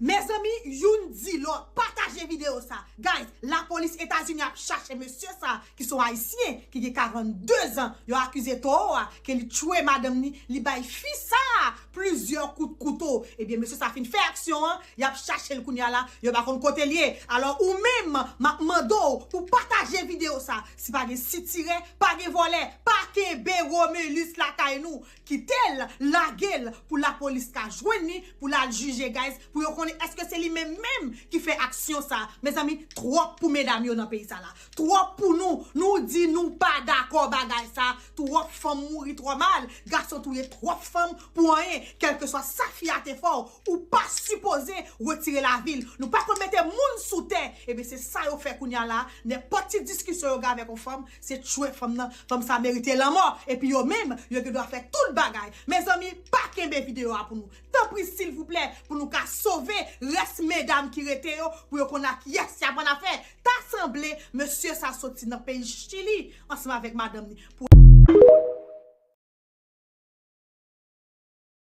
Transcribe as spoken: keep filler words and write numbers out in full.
Mezanmi, youn di lòt, pataje videyo sa. Guys, lapolis Etazini ap chache mesye sa ki se yon Ayisyen ki gen karannde zan. Yo akize towo a ke li tchwe madanm ni, li bay fi sa plizyè kout kouto. Ebyen, mesye sa fin fè aksyon an, y ap chache l kounye a la, yo pa konn kote l ye. Alò, ou menm, m ap mande w pou pataje videyo sa. Si pa gen sitirè, pa gen vòlè, pa kenbe Romulus lakay nou. Kite l, lage l pou lapolis ka jwenn li, pou l al jije, guys, pou yo konnen èske se li menm menm ki fè aksyon sa. Mezanmi, twòp pou medam yo nan peyi sa la. Twòp pou nou. Nou di nou pa dakò bagay sa. Twòp fanm mouri twò mal. Gason touye twòp fanm pou anyen. Kèlkeswa sa fi a te fè w, ou pa sipoze retire lavi l. Nou pa konn mete moun sou tè. Ebyen, se sa yo fè kounye a la. Nenpòt ti diskisyon yo gen avèk yon fanm, se tchwe fanm nan. Fanm sa merite lanmò. Epi yo menm, yo gen dwa fè tout bagay. Mezanmi, pa kenbe videyo a pou nou. Tanpri, silvouplè, pou nou ka sove rès medam ki rete yo, pou yo konn ak kiyès y ap annafè. Ta sanble, mesye sa soti nan peyi Chili, ansanm avèk madanm ni. Pou